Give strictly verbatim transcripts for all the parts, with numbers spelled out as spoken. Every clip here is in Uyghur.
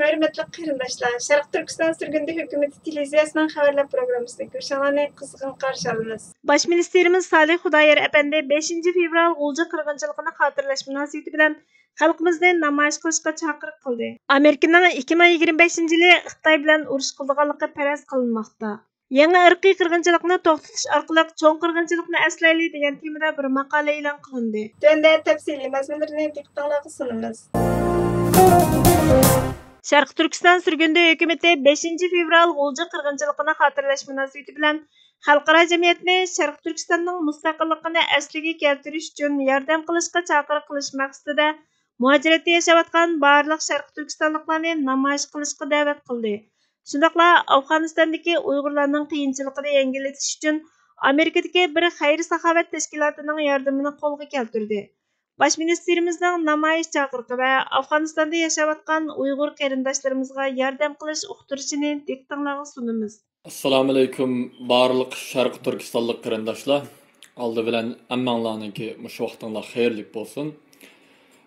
ھۆرمەتلىك قېرىنداشلار، شەرقىي تۈركىستان سۈرگۈندە ھۆكۈمىتى تېلېۋىزىيەسىنىڭ خەۋەرلەر پروگراممىسىنى كۆرۈشۈڭلارنى قىزغىن قارشى ئالىمىز. باش مىنىستىرىمىز سالىھ خۇدايار ئەپەندى بەشىنچى فېۋرال غۇلجا قىرغىنچىلىقىنى خاتىرىلەش مۇناسىۋىتى بىلەن خەلقىمىزنى نامايىش قىلىشقا چاقىرىق قىلدى. ئامېرىكىنىڭ ئىككى مىڭ يىگىرمە بەشىنچى يىلى خىتاي بىلەن ئۇرۇش قىلىدىغانلىقى پەرەز قىلىنماقتا. يېڭى ئىرقىي قىرغىنچىلىقنى توختىتىش ئارقىلىق چوڭ قىرغىنچىلىقنى ئەسلەيلى دېگەن تېمىدا بىر ماقالە ئېلان قىلىندى. تۆۋەندە تەپسىلىي مەزمۇنلىرىنى دىققىتىڭلارغا سۇنىمىز. شەرقىي تۈركىستان سۈرگۈندە ھۆكۈمىتى بەشىنچى فېۋرال غۇلجا قىرغىنچىلىقىنى خاتىرىلەش مۇناسىۋىتى بىلەن خەلقئارا جەمئىيەتنى شەرقىي تۈركىستاننىڭ مۇستەقىللىقىنى ئەسلىگە كەلتۈرۈش ئۈچۈن ياردەم قىلىشقا چاقىرىق قىلىش مەقسىتىدە مۇھاجىرەتتە ياشاۋاتقان بارلىق شەرقىي تۈركىستانلىقلارنى نامايىش قىلىشقا دەۋەت قىلدى. شۇنداقلا ئافغانىستاندىكى ئۇيغۇرلارنىڭ قىيىنچىلىقىنى يەڭگىللىتىش ئۈچۈن ئامېرىكىدىكى بىر خەير-ساخاۋەت تەشكىلاتىنىڭ ياردىمىنى قولغا كەلتۈردى. باش مىنىستىرىمىزنىڭ نامايىش چاقىرىقى ۋە ئافغانىستاندا ياشاۋاتقان ئۇيغۇر قېرىنداشلىرىمىزغا ياردەم قىلىش ئۇقتۇرۇشىنى دىققىتىڭلارغا سۇنىمىز. ئەسسالامۇئەلەيكۇم، بارلىق شەرقىي تۈركىستانلىق قېرىنداشلار. ئالدى بىلەن ھەممەڭلارنىڭكى مۇشۇ ۋاقتىڭلار خەيرلىك بولسۇن.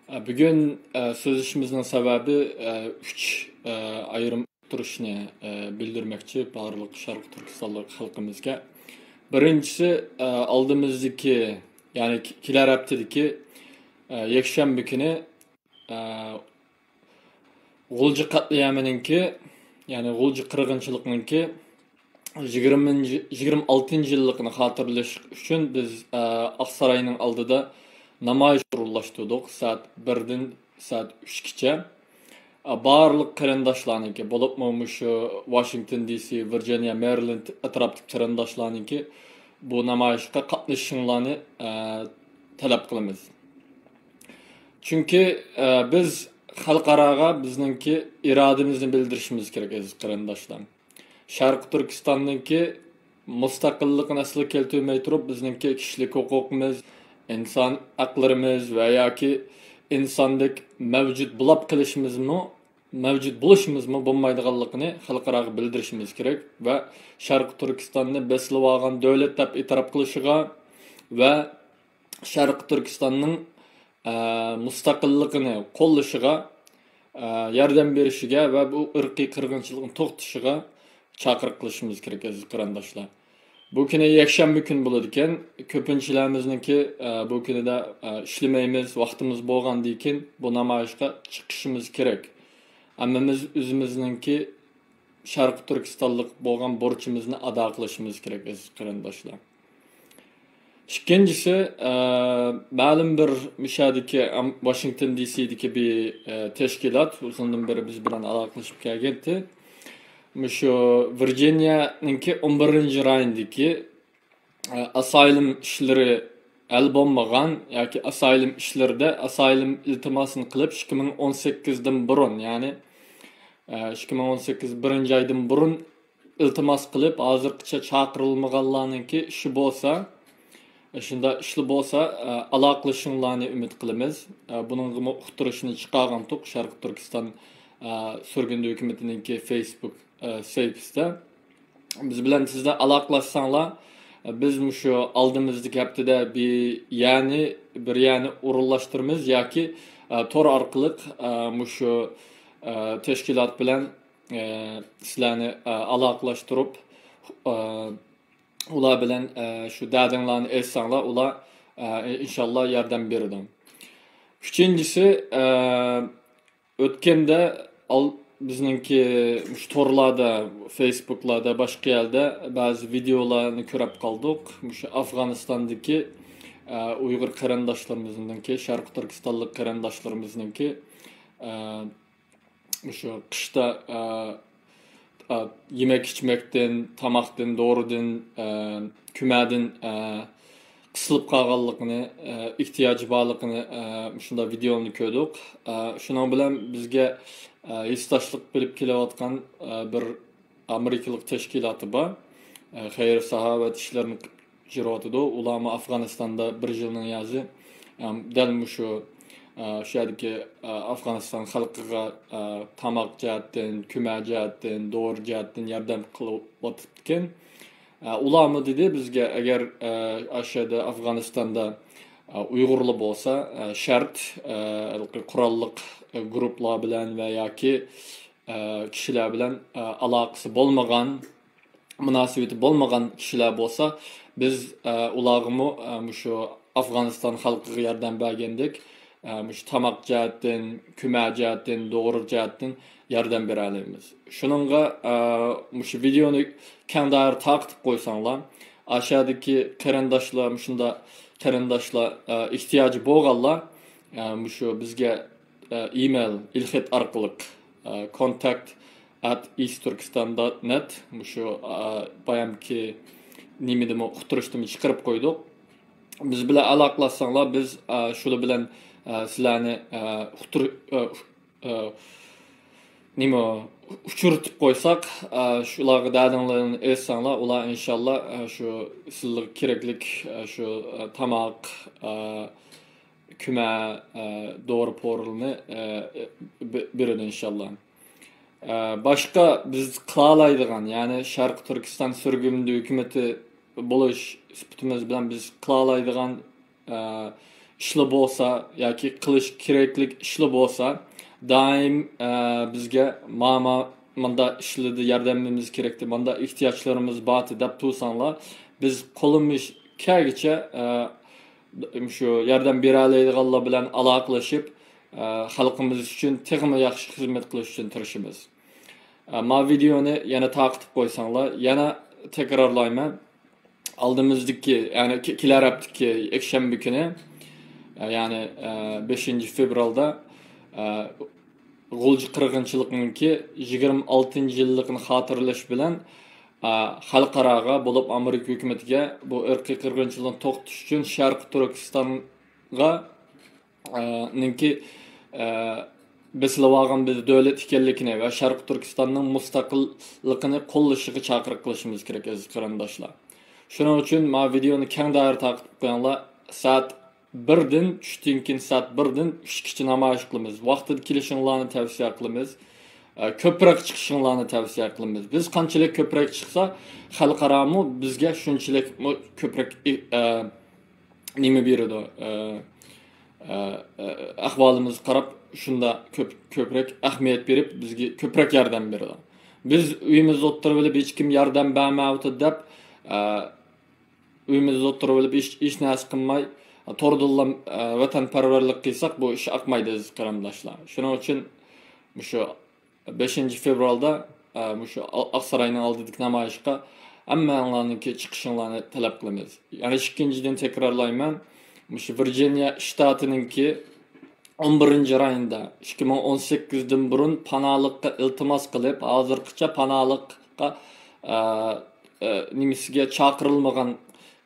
ئە، بۈگۈن، ئە، سۆزلىشىشىمىزنىڭ سەۋەبى، ئە، ئۈچ، ئە، ئايرىم ئۇقتۇرۇشنى، ئە، بىلدۈرمەكچى بارلىق شەرقىي تۈركىستانلىق خەلقىمىزگە. بىرىنچىسى، ئە، ئالدىمىزدىكى، يەنى كېلەر ھەپتىدىكى، ئە، يەكشەنبە كۈنى، ئە، غۇلجا قەتلىئامىنىڭكى، يەنى غۇلجا قىرغىنچىلىقىنىڭكى يىگىرمىنچى، يىگىرمە ئالتىنچى يىللىقىنى خاتىرىلەش ئۈچۈن بىز، ئە، ئاقساراينىڭ ئالدىدا نامايىش ئورۇنلاشتۇردۇق. سائەت بىردىن سائەت ئۈچكىچە. ئە، بارلىق قېرىنداشلارنىڭكى، بولۇپمۇ مۇشۇ ۋاشىنگتون دى سى، ۋىرجىنىيە، مېرىلېند ئەتراپتىكى قېرىنداشلارنىڭكى بۇ نامايىشقا قاتنىشىشىڭلارنى، ئە، تەلەپ قىلىمىز. چۈنكى، ئە، بىز خەلقئاراغا بىزنىڭكى ئىرادىمىزنى بىلدۈرۈشىمىز كېرەك، ئەزىز قېرىنداشلار. شەرقىي تۈركىستاننىڭكى مۇستەقىللىقىنى ئەسلىگە كەلتۈرمەي تۇرۇپ، بىزنىڭكى كىشىلىك ھوقۇقىمىز، ئىنسان ھەقلىرىمىز ۋە ياكى ئىنساندەك مەۋجۇت بولاپ قېلىشىمىزمۇ، مەۋجۇت بولۇشىمىزمۇ بولمايدىغانلىقىنى خەلقئاراغا بىلدۈرۈشىمىز كېرەك ۋە شەرقىي تۈركىستاننى بېسىلىۋالغان دۆلەت دەپ ئېتىراپ قىلىشىغا ۋە شەرقىي تۈركىستاننىڭ، ئە، مۇستەقىللىقىنى قوللىشىغا، ئە، ياردەم بېرىشىگە ۋە بۇ ئىرقىي قىرغىنچىلىقنى توختىتىشىغا چاقىرىق قىلىشىمىز كېرەك، ئەزىز قېرىنداشلار. بۇ كۈنى يەكشەنبە كۈنى بولىدىكەن. كۆپىنچىلەرمىزنىڭكى، ئە، بۇ كۈنىدە، ئە، ئىشلىمەيمىز، ۋاقتىمىز بولغاندىن كېيىن بۇ نامايىشقا چىقىشىمىز كېرەك. ھەممىمىز ئۆزىمىزنىڭكى شەرقىي تۈركىستانلىق بولغان بۇرچىمىزنى ئادا قىلىشىمىز كېرەك، ئەزىز قېرىنداشلار. ئىككىنچىسى، ئە، مەلۇم بىر مۇشۇ يەردىكى، ئەم، ۋاشىنگتون دى سىدىكى بىر، ئە، تەشكىلات ئۇزۇندىن بېرى بىز بىلەن ئالاقىلىشىپ كەلگەنتى. مۇشۇ ۋىرجىنىيەنىڭكى ئون بىرىنچى رايوندىكى، ئە، ئاسايلىم ئىشلىرى ھەل بولمىغان ياكى ئاسايلىم ئىشلىرىدا ئاسايلىم ئىلتىماسىنى قىلىپ، ئىككى مىڭ ئون سەككىزدىن بۇرۇن، يەنى، ئە، ئىككى مىڭ ئون سەككىز بىرىنچى ئايدىن بۇرۇن ئىلتىماس قىلىپ، ھازىرغىچە چاقىرىلمىغانلارنىڭكى ئىشى بولسا، شۇنداق ئىشلار بولسا، ئالاقىلىشىشىڭلارنى ئۈمىد قىلىمىز. بۇنىڭغىمۇ ئۇقتۇرۇشنى چىقارغانتۇق شەرقىي تۈركىستان سۈرگۈندە ھۆكۈمىتىنىڭكى فېيسبۇك سەھىپىسىدە. بىز بىلەن سىزلەر ئالاقىلاشساڭلار، بىز مۇشۇ ئالدىمىزدىكى ھەپتىدە بىر يەرنى، بىر يەرنى ئورۇنلاشتۇرىمىز ياكى تور ئارقىلىق مۇشۇ تەشكىلات بىلەن ئە، سىلەرنى، ئە، ئالاقىلاشتۇرۇپ، ئە، ئۇلار بىلەن، ئە، شۇ دەردىڭلارنى ئېيتساڭلار، ئۇلار، ئە، ئىنشاللا ياردەم بېرىدۇ. ئۈچىنچىسى، ئە، ئۆتكەندە ئال-، بىزنىڭكى مۇشۇ تورلاردا، فېيسبۇكلاردا، باشقا يەردە بەزى ۋىدېئولارنى كۆرۈپ قالدۇق. مۇشۇ ئافغانىستاندىكى، ئە، ئۇيغۇر قېرىنداشلىرىمىزنىڭكى، شەرقىي تۈركىستانلىق قېرىنداشلىرىمىزنىڭكى، ئە، مۇشۇ قىشتا، ئا، ئا، يېمەك-ئىچمەكتىن، تاماقتىن، دورىدىن، ئا، كۆمەدىن، ئا، قىسىلىپ قالغانلىقىنى، ئا، ئېھتىياجى بارلىقىنى، ئا، مۇشۇنداق ۋىدېئونى كۆردۇق. ئا، شۇنىڭ بىلەن بىزگە، ئا، ھېسداشلىق بېرىپ كېلىۋاتقان، ئا، بىر ئامېرىكىلىق تەشكىلاتى بار. ئا، خەير-ساخاۋەت ئىشلىرىنى بېجىرىۋاتىدۇ. ئۇلارمۇ ئافغانىستاندا بىر يىلنىڭ يازى، ئەم، دەل مۇشۇ، ئە، شۇ يەردىكى، ئە، ئافغانىستان خەلقىگە، ئە، تاماق جەھەتتىن، كۆمەك جەھەتتىن، دورا جەھەتتىن ياردەم قىلىۋاتىدىكەن. ئە، ئۇلارمۇ دېدى بىزگە، ئەگەر، ئە، ئاشۇ يەردە ئافغانىستاندا، ئە، ئۇيغۇرلار بولسا، ئە، شەرت، ئە، ھېلىقى قوراللىق، ئە، گۇرۇپپىلار بىلەن ۋە ياكى ئە، كىشىلەر بىلەن، ئە، ئالاقىسى بولمىغان، مۇناسىۋىتى بولمىغان كىشىلەر بولسا، بىز، ئە، ئۇلارغىمۇ، ئە، مۇشۇ ئافغانىستان خەلقىگە ياردەم بەرگەندەك، ئە، مۇشۇ تاماق جەھەتتىن، كۆمەر جەھەتتىن، دورا جەھەتتىن ياردەم بېرەلەيمىز. شۇنىڭغا، ئە، مۇشۇ ۋىدېئونى كەڭ دائىرە تارقىتىپ قويساڭلار، ئاشادىكى قېرىنداشلار، مۇشۇنداق قېرىنداشلار، ئە، ئېھتىياجى بولغانلار، ئە، مۇشۇ بىزگە، ئە، ئىمېيل، ئېلخەت ئارقىلىق، ئە، contact at east turkistan dot net، مۇشۇ، ئە، بايامكى نېمىدىمۇ، ئۇقتۇرۇشتىمۇ چىقىرىپ قويدۇق. بىز بىلەن ئالاقىلاشساڭلار، بىز، ئە، شۇلار بىلەن، ئە، سىلەرنى، ئە، ئۇقتۇر-، ئە، ئۇ-، ئە، نېمە، ئۇچرىتىپ قويساق، ئە، شۇلارغا دەردىڭلارنى ئېيتساڭلار، ئۇلار ئىنشاللا، ئە، شۇ سىلەرگە كېرەكلىك، ئە، شۇ، ئە، تاماق، ئە، كۆمەر، ئە، دورا پورىلىنى، ئە، بې-، بېرىدۇ ئىنشاللا. ئە، باشقا بىز قىلالايدىغان، يەنى شەرقىي تۈركىستان سۈرگۈندە ھۆكۈمىتى بولۇش سۈپىتىمىز بىلەن بىز قىلالايدىغان، ئە، ئىشلار بولسا ياكى قىلىش كېرەكلىك ئىشلار بولسا، دائىم، ئە، بىزگە ما، ما، مانداق ئىشلاردا ياردىمىمىز كېرەكتى، مانداق ئېھتىياجلىرىمىز بارتى دەپ تۇرساڭلار، بىز قولىمىز كەلگىچە، ئە، شۇ ياردەم بېرەلەيدىغانلار بىلەن ئالاقىلىشىپ، ئە، خەلقىمىز ئۈچۈن تېخىمۇ ياخشى خىزمەت قىلىش ئۈچۈن تىرىشىمىز. ئە، ما ۋىدېئونى يەنە تارقىتىپ قويساڭلار، يەنە تەكرارلايمەن. ئالدىمىزدىكى، يەنى كې-، كېلەر ھەپتىكى يەكشەنبە كۈنى، ئە، يەنى، ئە، بەشىنچى فېۋرالدا، ئە، غۇلجا قىرغىنچىلىقىنىڭكى يىگىرمە ئالتىنچى يىللىقىنى خاتىرىلەش بىلەن، ئە، خەلقئاراغا، بولۇپ ئامېرىكا ھۆكۈمىتىگە بۇ ئىرقىي قىرغىنچىلىقنى توختىتىش ئۈچۈن شەرقىي تۈركىستانغا، ئە، نىڭكى، ئە، بېسىلىۋالغان بىر دۆلەت ئىكەنلىكىنى ۋە شەرقىي تۈركىستاننىڭ مۇستەقىللىقىنى قوللىشىغا چاقىرىق قىلىشىمىز كېرەك، ئەزىز قېرىنداشلار. شۇنىڭ ئۈچۈن ما ۋىدېئونى كەڭ دائىرە تارقىتىپ قويۇڭلار. سائەت بىردىن، چۈشتىن كېيىن سائەت بىردىن ئۈچكىچە نامايىش قىلىمىز. ۋاقتىدا كېلىشىڭلارنى تەۋسىيە قىلىمىز. ئە، كۆپرەك چىقىشىڭلارنى تەۋسىيە قىلىمىز. بىز قانچىلىك كۆپرەك چىقسا، خەلقئارامۇ بىزگە شۇنچىلىك مۇ-، كۆپرەك ئى-، ئە، نېمە بېرىدۇ، ئە، ئە، ئە، ئەھۋالىمىزغا قاراپ شۇنداق كۆپ، كۆپرەك ئەھمىيەت بېرىپ، بىزگە كۆپرەك ياردەم بېرىدۇ. بىز ئۆيىمىزدە ئولتۇرۇۋېلىپ، ھېچكىم ياردەم بەرمەيۋاتىدۇ دەپ، ئە، ئۆيىمىزدە ئولتۇرۇۋېلىپ، ھېچ، ھېچ نەرسە قىلماي، توردىنلا، ئە، ۋەتەنپەرۋەرلىك قىلساق، بۇ ئىش ئاقمايدۇ، ئەزىز قېرىنداشلار. شۇنىڭ ئۈچۈن مۇشۇ بەشىنچى فېۋرالدا، ئە، مۇشۇ ئا-، ئاقساراينىڭ ئالدىدىكى نامايىشقا ھەممەڭلارنىڭكى چىقىشىڭلارنى تەلەپ قىلىمىز. يەنە ئىككىنچىدىن تەكرارلايمەن، مۇشۇ ۋىرجىنىيە شتاتىنىڭكى ئون بىرىنچى رايوندا ئىككى مىڭ ئون سەككىزدىن بۇرۇن پاناھلىققا ئىلتىماس قىلىپ، ھازىرغىچە پاناھلىققا، ئە، ئە، نېمىسىگە چاقىرىلمىغان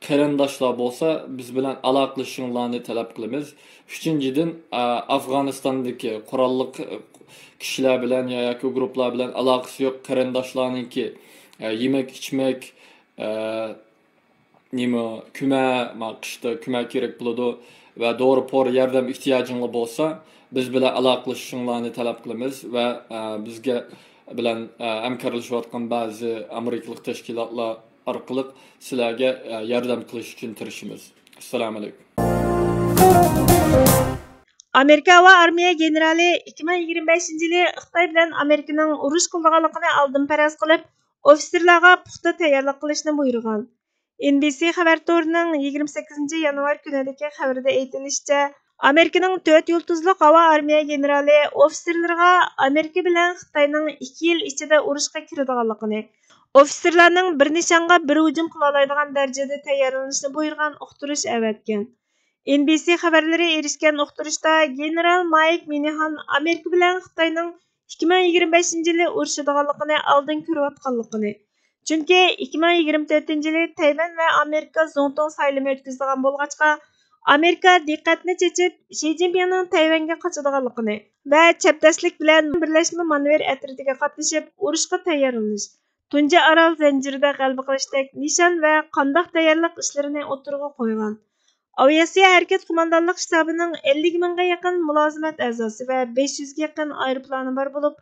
قېرىنداشلار بولسا، بىز بىلەن ئالاقىلىشىشىڭلارنى تەلەپ قىلىمىز. ئۈچىنچىدىن، ئە، ئافغانىستاندىكى قوراللىق، ئە، كىشىلەر بىلەن يا-، ياكى گۇرۇپپىلار بىلەن ئالاقىسى يوق قېرىنداشلارنىڭكى، ئە، يېمەك-ئىچمەك، ئە، نېمە، كۆمە، ما، قىشتا كۆمە كېرەك بولىدۇ ۋە دورا-پورا ياردەم ئېھتىياجىڭلار بولسا، بىز بىلەن ئالاقىلىشىشىڭلارنى تەلەپ قىلىمىز ۋە، ئە، بىزگە بىلەن، ئە، ھەمكارلىشىۋاتقان بەزى ئامېرىكىلىق تەشكىلاتلار ئارقىلىق سىلەرگە، ئە، ياردەم قىلىش ئۈچۈن تىرىشىمىز. ئەسسالامۇ ئەلەيكۇم. ئامېرىكا ھاۋا ئارمىيە گېنېرالى ئىككى مىڭ يىگىرمە بەشىنچى يىلى خىتاي بىلەن ئامېرىكىنىڭ ئۇرۇش قىلىدىغانلىقىنى ئالدىن پەرەز قىلىپ، ئوفىتسېرلارغا پۇختا تەييارلىق قىلىشنى بۇيرۇغان. ئېن بى سى خەۋەر تورىنىڭ يىگىرمە سەككىزىنچى يانۋار كۈنىدىكى خەۋىرىدە ئېيتىلىشىچە، ئامېرىكىنىڭ تۆت يۇلتۇزلۇق ھاۋا ئارمىيە گېنېرالى ئوفىتسېرلىرىغا ئامېرىكا بىلەن خىتاينىڭ ئىككى يىل ئىچىدە ئۇرۇشقا كىرىدىغانلىقىنى، ئوفىتسېرلارنىڭ بىر نىشانغا بىر ھۇجۇم قىلالايدىغان دەرىجىدە تەييارلىنىشنى بۇيرۇغان ئۇقتۇرۇش ئەۋەتكەن. ئېن بى سى خەۋەرلىرى ئېرىشكەن ئۇقتۇرۇشتا، گېنېرال مايك مىنىھان ئامېرىكا بىلەن خىتاينىڭ ئىككى مىڭ يىگىرمە بەشىنچى يىلى ئۇرۇشىدىغانلىقىنى ئالدىن كۆرۈۋاتقانلىقىنى، چۈنكى ئىككى مىڭ يىگىرمە تۆتىنچى يىلى تەيۋەن ۋە ئامېرىكا زۇڭتۇڭ سايلىمى ئۆتكۈزىدىغان بولغاچقا، ئامېرىكا دىققەتنى چېچىپ، شى جىنپىڭنىڭ تەيۋەنگە قاچىدىغانلىقىنى ۋە چەپدەسلىك بىلەن بىرلەشمە مانېۋىر ئەترىتىگە قاتنىشىپ، ئۇرۇشقا تەييارلىنىش، تۇنجى ئارال زەنجىرىدە غەلىبە قىلىشتەك نىشان ۋە قانداق تەييارلىق ئىشلىرىنى ئوتتۇرىغا قويغان. ئاۋىئاتسىيە ھەرىكەت قوماندانلىق شتابىنىڭ ئەللىك مىڭغا يېقىن مۇلازىمەت ئەزاسى ۋە بەش يۈزگە يېقىن ئايروپىلانى بار بولۇپ،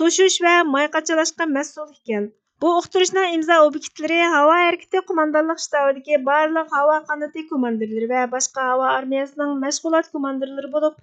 توشۇش ۋە ماي قاچىلاشقا مەسئۇل ئىكەن. بۇ ئۇقتۇرۇشنىڭ ئىمزا ئوبيېكتلىرى ھاۋا ھەرىكىتى قوماندانلىق شتابىدىكى بارلىق ھاۋا قانىتى كوماندىرلىرى ۋە باشقا ھاۋا ئارمىيەسىنىڭ مەشغۇلات كوماندىرلىرى بولۇپ،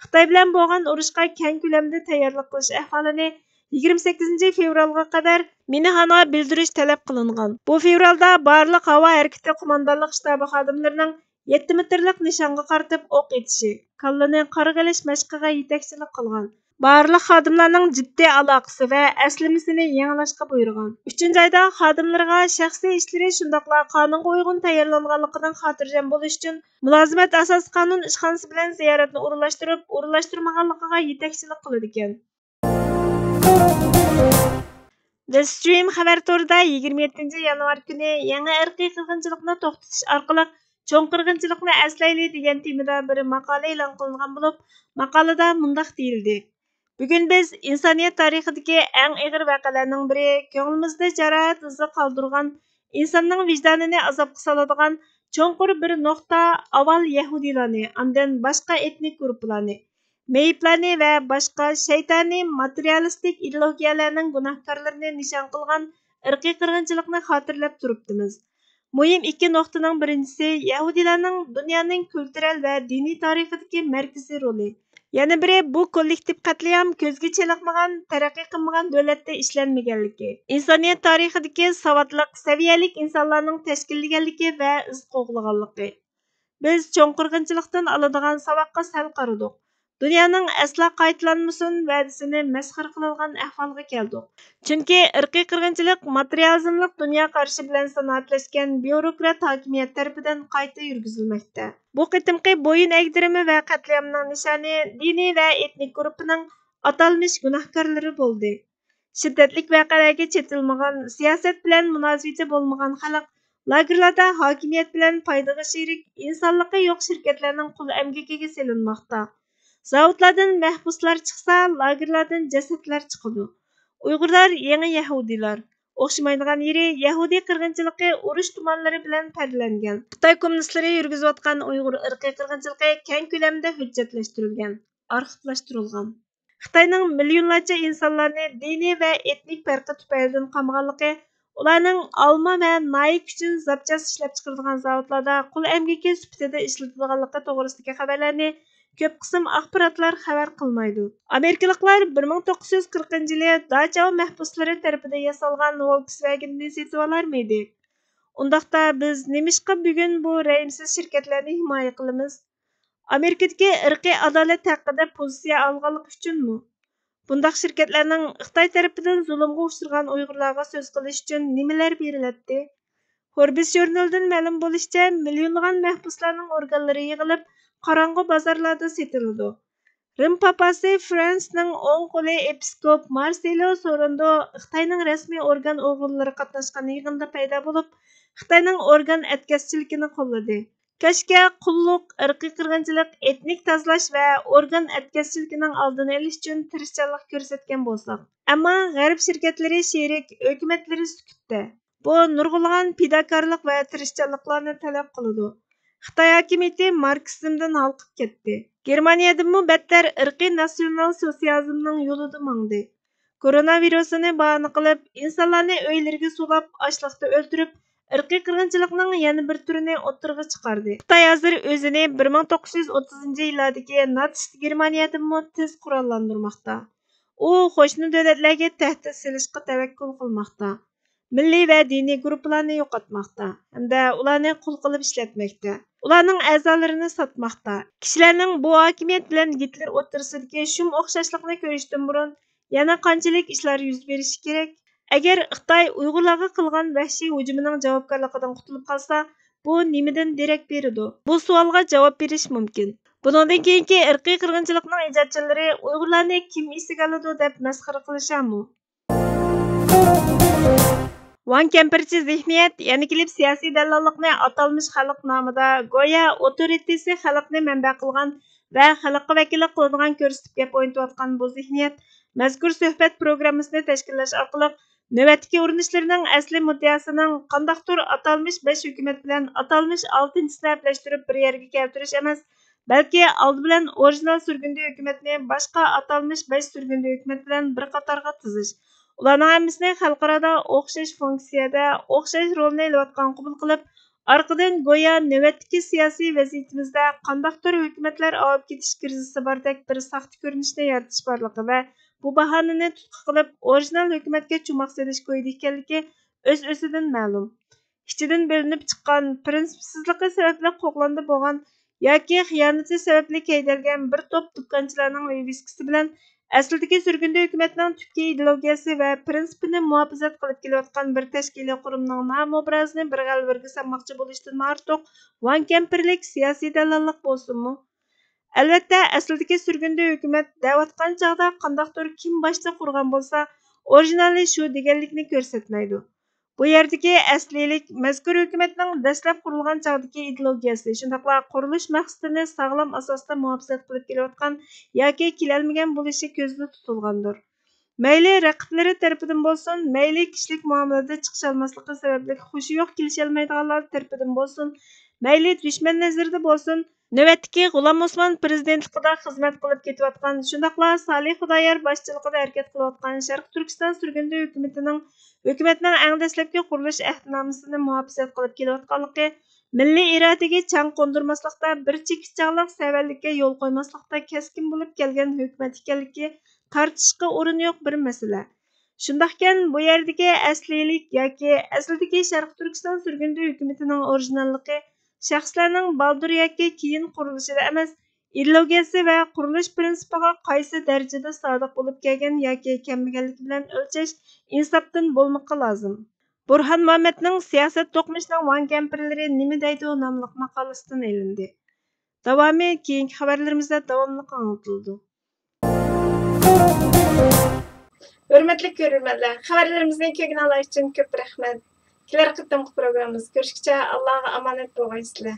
خىتاي بىلەن بولغان ئۇرۇشقا كەڭ كۆلەمدە تەييارلىق قىلىش ئەھۋالىنى يىگىرمە سەككىزىنچى فېۋرالغا قەدەر مىنىھانا بىلدۈرۈش تەلەپ قىلىنغان. بۇ فېۋرالدا بارلىق ھاۋا ھەرىكىتى قوماندانلىق شتابى خادىملىرىنىڭ يەتتە مېتىرلىق نىشانغا قارىتىپ ئوق ئېتىشى، كاللىنى قارىغا ئېلىش مەشقىگە يېتەكچىلىك قىلغان. بارلىق خادىملارنىڭ جىددىي ئالاقىسى ۋە ئەسلىمىسىنى يېڭىلاشقا بۇيرۇغان. ئۈچىنچى ئايدا خادىملىرىغا شەخسىي ئىشلىرى، شۇنداقلا قانۇنغا ئۇيغۇن تەييارلانغانلىقىدىن خاتىرجەم بولۇش ئۈچۈن مۇلازىمەت ئاساسىي قانۇن ئىشخانىسى بىلەن زىيارەتنى ئورۇنلاشتۇرۇپ، ئورۇنلاشتۇرمىغانلىقىغا يېتەكچىلىك قىلىدىكەن. The Stream خەۋەر تورىدا يىگىرمە يەتتىنچى يانۋار كۈنى يېڭى ئىرقىي قىرغىنچىلىقنى توختىتىش ئارقىلىق چوڭ قىرغىنچىلىقنى ئەسلەيلى دېگەن تېمىدا بىر ماقالە ئېلان قىلىنغان بولۇپ، ماقالىدە مۇنداق دېيىلدى: بۈگۈن بىز ئىنسانىيەت تارىخىدىكى ئەڭ ئېغىر ۋەقەلەرنىڭ بىرى، كۆڭلىمىزدە جاراھەت ئىزى قالدۇرغان، ئىنساننىڭ ۋىجدانىنى ئازابقا سالىدىغان چوڭقۇر بىر نۇقتا، ئاۋۋال يەھۇدىيلارنى، ئاندىن باشقا ئېتنىك گۇرۇپپىلارنى، مېيىپلارنى ۋە باشقا شەيتانىي ماتېرىيالىستىك ئىدېئولوگىيەلەرنىڭ گۇناھكارلىرىنى نىشان قىلغان ئىرقىي قىرغىنچىلىقنى خاتىرىلەپ تۇرۇپتىمىز. مۇھىم ئىككى نۇقتىنىڭ بىرىنچىسى، يەھۇدىيلارنىڭ دۇنيانىڭ كۈلتۈرەل ۋە دىنىي تارىخىدىكى مەركىزىي رولى. يەنە بىرى، بۇ كوللېكتىپ قەتلىئام كۆزگە چېلىقمىغان، تەرەققىي قىلمىغان دۆلەتتە ئىشلەنمىگەنلىكى، ئىنسانىيەت تارىخىدىكى ساۋاتلىق، سەۋىيەلىك ئىنسانلارنىڭ تەشكىللىگەنلىكى ۋە ئىز قوغلىغانلىقى. بىز چوڭ قىرغىنچىلىقتىن ئالىدىغان ساۋاققا سەل قارىدۇق. دۇنيانىڭ ئەسلا قايتىلانمىسۇن ۋەدىسىنى مەسخىرە قىلىدىغان ئەھۋالغا كەلدۇق. چۈنكى ئىرقىي قىرغىنچىلىق ماتېرىيالىزملىق دۇنيا قارىشى بىلەن سانائەتلەشكەن بيۇروكرات ھاكىمىيەت تەرىپىدىن قايتا يۈرگۈزۈلمەكتە. بۇ قېتىمقى بويۇن ئەگدۈرۈمى ۋە قەتلىئامنىڭ نىشانى دىنىي ۋە ئېتنىك گۇرۇپپىنىڭ ئاتالمىش گۇناھكارلىرى بولدى. شىددەتلىك ۋەقەلەرگە چېتىلمىغان، سىياسەت بىلەن مۇناسىۋىتى بولمىغان خەلق لاگېرلاردا ھاكىمىيەت بىلەن پايدىغا شېرىك، ئىنسانلىقى يوق شىركەتلەرنىڭ قۇل ئەمگىكىگە سېلىنماقتا. زاۋۇتلاردىن مەھبۇسلار چىقسا، لاگېرلاردىن جەسەتلەر چىقىدۇ. ئۇيغۇرلار يېڭى يەھۇدىيلار. ئوخشىمايدىغان يېرى، يەھۇدىي قىرغىنچىلىقى ئۇرۇش تۇمانلىرى بىلەن پەردىلەنگەن. خىتاي كوممۇنىستلىرى يۈرگۈزۈۋاتقان ئۇيغۇر ئىرقىي قىرغىنچىلىقى كەڭ كۆلەمدە ھۆججەتلەشتۈرۈلگەن، ئارخىپلاشتۇرۇلغان. خىتاينىڭ مىليونلارچە ئىنسانلارنى دىنىي ۋە ئېتنىك پەرقى تۈپەيلىدىن قامىغانلىقى، ئۇلارنىڭ ئالما ۋە نايىك ئۈچۈن زاپچاس ئىشلەپچىقىرىدىغان زاۋۇتلاردا قۇل ئەمگىكى سۈپىتىدە ئىشلىتىدىغانلىقى توغرىسىدىكى خەۋەرلەرنى كۆپ قىسىم ئاخباراتلار خەۋەر قىلمايدۇ. ئامېرىكىلىقلار بىر مىڭ توققۇز يۈز قىرىقىنچى يىلى داچاۋ مەھبۇسلىرى تەرىپىدىن ياسالغان ۋولكسۋاگېننى سېتىۋالارمىدى؟ ئۇنداقتا بىز نېمىشقا بۈگۈن بۇ رەھىمسىز شىركەتلەرنى ھىمايە قىلىمىز؟ ئامېرىكىدىكى ئىرقىي ئادالەت ھەققىدە پوزىتسىيە ئالغانلىقى ئۈچۈنمۇ؟ بۇنداق شىركەتلەرنىڭ خىتاي تەرىپىدىن زۇلۇمغا ئۇچرىغان ئۇيغۇرلارغا سۆز قىلىش ئۈچۈن نېمىلەر بېرىلەتتى؟ فوربس ژۇرنىلىدىن مەلۇم بولۇشىچە، مىليونلىغان مەھبۇسلارنىڭ ئورگانلىرى يىغىلىپ، قاراڭغۇ بازارلاردا سېتىلىدۇ. رىم پاپاسى فرانسنىڭ ئوڭ قولى ئېپىسكوپ مارسېلو سورېندو خىتاينىڭ رەسمىي ئورگان ئوغرىلىرى قاتناشقان يىغىندا پەيدا بولۇپ، خىتاينىڭ ئورگان ئەتكەسچىلىكىنى قوللىدى. كاشكى قۇللۇق، ئىرقىي قىرغىنچىلىق، ئېتنىك تازىلاش ۋە ئورگان ئەتكەسچىلىكىنىڭ ئالدىنى ئېلىش ئۈچۈن تىرىشچانلىق كۆرسەتكەن بولساق. ئەمما غەرب شىركەتلىرى شېرىك، ھۆكۈمەتلىرى سۈكۈتتە. بۇ نۇرغۇنلىغان پىداكارلىق ۋە تىرىشچانلىقلارنى تەلەپ قىلىدۇ. خىتاي ھاكىمىيىتى ماركسىزمدىن ھالقىپ كەتتى. گېرمانىيەدىنمۇ بەتتەر ئىرقىي ناتسىيونال سوتسىيالىزمنىڭ يولىدا ماڭدى. كورونا ۋىرۇسىنى باھانە قىلىپ، ئىنسانلارنى ئۆيلىرىگە سولاپ، ئاچلىقتا ئۆلتۈرۈپ، ئىرقىي قىرغىنچىلىقنىڭ يەنە بىر تۈرىنى ئوتتۇرىغا چىقاردى. خىتاي ھازىر ئۆزىنى بىر مىڭ توققۇز يۈز ئوتتۇزىنچى يىللاردىكى ناتسىست گېرمانىيەدىنمۇ تېز قوراللاندۇرماقتا. ئۇ قوشنا دۆلەتلەرگە تەھدىت سېلىشقا تەۋەككۈل قىلماقتا. مىللىي ۋە دىنىي گۇرۇپپىلارنى يوقاتماقتا ھەمدە ئۇلارنى قۇل قىلىپ ئىشلەتمەكتە. ئۇلارنىڭ ئەزالىرىنى ساتماقتا. كىشىلەرنىڭ بۇ ھاكىمىيەت بىلەن گىتلېر ئوتتۇرىسىدىكى شۇم ئوخشاشلىقنى كۆرۈشتىن بۇرۇن يەنە قانچىلىك ئىشلار يۈز بېرىشى كېرەك؟ ئەگەر خىتاي ئۇيغۇرلارغا قىلغان ۋەھشىي ھۇجۇمىنىڭ جاۋابكارلىقىدىن قۇتۇلۇپ قالسا، بۇ نېمىدىن دېرەك بېرىدۇ؟ بۇ سوئالغا جاۋاب بېرىش مۇمكىن. بۇنىڭدىن كېيىنكى ئىرقىي قىرغىنچىلىقنىڭ ئىجادچىلىرى ئۇيغۇرلارنى كىم ئېسىگە ئالىدۇ دەپ مەسخىرە قىلىشامۇ؟ ۋاڭ كەمپىرچى زېھنىيەت يەنە كېلىپ سىياسىي دەلاللىقنى ئاتالمىش خەلق نامىدا، گويا ئوتورىتېسى خەلقنى مەنبە قىلغان ۋە خەلققە ۋەكىللىك قىلىدىغان كۆرسىتىپ گەپ ئوينىتىۋاتقان بۇ زېھنىيەت مەزكۇر سۆھبەت پروگراممىسىنى تەشكىللەش ئارقىلىق نۆۋەتتىكى ئۇرۇنۇشلىرىنىڭ ئەسلىي مۇددىئاسىنىڭ قانداقتۇر ئاتالمىش بەش ھۆكۈمەت بىلەن ئاتالمىش ئالتىنچىسىنى ھەپلەشتۈرۈپ بىر يەرگە كەلتۈرۈش ئەمەس، بەلكى ئالدى بىلەن ئورىجىنال سۈرگۈندە ھۆكۈمەتنى باشقا ئاتالمىش بەش سۈرگۈندە ھۆكۈمەت بىلەن بىر قاتارغا تىزىش، ئۇلارنىڭ ھەممىسىنى خەلقئارادا ئوخشاش فۇنكسىيەدە، ئوخشاش رولنى ئېلىۋاتقان قوبۇل قىلىپ، ئارقىدىن گويا نۆۋەتتىكى سىياسىي ۋەزىيىتىمىزدە قانداقتۇر ھۆكۈمەتلەر ئاۋۇپ كېتىش كىرىزىسى باردەك بىر ساختا كۆرۈنۈشنى يارىتىش بارلىقى ۋە بۇ باھانىنى تۇتقا قىلىپ، ئورىجىنال ھۆكۈمەتكە چوماق سېلىش كويىدا ئىكەنلىكى ئۆز-ئۆزىدىن مەلۇم. ئىچىدىن بۆلۈنۈپ چىققان، پىرىنسىپسىزلىقى سەۋەبلىك قوغلاندى بولغان ياكى خىيانىتى سەۋەبلىك ھەيدەلگەن بىر توپ دۇكانچىلارنىڭ ۋىۋىسكىسى بىلەن ئەسلىدىكى سۈرگۈندە ھۆكۈمەتنىڭ تۈپكى ئىدېئولوگىيەسى ۋە پىرىنسىپىنى مۇھاپىزەت قىلىپ كېلىۋاتقان بىر تەشكىلىي قۇرۇمنىڭ نام-ئوبرازىنى بىر غەلۋىرگە سالماقچى بولۇشتىنمۇ ئارتۇق ۋاڭ كەمپىرلىك سىياسىي دەلاللىق بولسۇنمۇ؟ ئەلۋەتتە، ئەسلىدىكى سۈرگۈندە ھۆكۈمەت دەۋاتقان چاغدا قانداقتۇر كىم باشلىق قۇرغان بولسا، ئورىژىنالى شۇ دېگەنلىكنى كۆرسەتمەيدۇ. بۇ يەردىكى ئەسلىيلىك مەزكۇر ھۆكۈمەتنىڭ دەسلەپ قۇرۇلغان چاغدىكى ئىدېئولوگىيەسى، شۇنداقلا قۇرۇلۇش مەقسىتىنى ساغلام ئاساستا مۇھاپىزەت قىلىپ كېلىۋاتقان ياكى كېلەلمىگەن بولۇشى كۆزدە تۇتۇلغاندۇر. مەيلى رەقىبلىرى تەرىپىدىن بولسۇن، مەيلى كىشىلىك مۇئامىلىدە چىقىشالماسلىقى سەۋەبلىك خۇشى يوق كېلىشەلمەيدىغانلار تەرىپىدىن بولسۇن، مەيلى دۈشمەن نەزىرىدە بولسۇن، نۆۋەتتىكى غۇلام ئوسمان پىرېزىدېنتلىقىدا خىزمەت قىلىپ كېتىۋاتقان، شۇنداقلا سالىھ خۇدايار باشچىلىقىدا ھەرىكەت قىلىۋاتقان شەرقىي تۈركىستان سۈرگۈندە ھۆكۈمىتىنىڭ ھۆكۈمەتنىڭ ئەڭ دەسلەپكى قۇرۇلۇش ئەھدىنامىسىنى مۇھاپىزەت قىلىپ كېلىۋاتقانلىقى، مىللىي ئىرادىگە چاڭ قوندۇرماسلىقتا، بىر چېكىت چاغلىق سەۋەنلىككە يول قويماسلىقتا كەسكىن بولۇپ كەلگەن ھۆكۈمەت ئىكەنلىكى تارتىشىشقا ئورۇن يوق بىر مەسىلە. شۇنداقكەن، بۇ يەردىكى ئەسلىيلىك ياكى ئەسلىدىكى شەرقىي تۈركىستان سۈرگۈندە ھۆكۈمىتىنىڭ ئورىژىناللىقى شەخسلەرنىڭ بالدۇر ياكى كېيىن قۇرۇلۇشىدا ئەمەس، ئىدېئولوگىيەسى ۋە قۇرۇلۇش پىرىنسىپىغا قايسى دەرىجىدە سادىق بولۇپ كەلگەن ياكى كەلمىگەنلىكى بىلەن ئۆلچەش ئىنساپتىن بولمىقى لازىم. بۇرھان مۇھەممەدنىڭ سىياسەت توقۇنۇشىنىڭ ۋاڭ كەمپىرلىرى نېمە دەيدۇ ناملىق ماقالىسىدىن ئېلىندى. داۋامى كېيىنكى خەۋەرلىرىمىزدە داۋاملىق ئاڭلىتىلىدۇ. ھۆرمەتلىك كۆرۈرمەنلەر، خەۋەرلىرىمىزنى كۆرگىنىڭلار ئۈچۈن كۆپ رەھمەت. كېلەر قېتىمقى پروگراممىمىزدا كۆرۈشكىچە ئاللاغا ئامانەت بولغايسىلەر.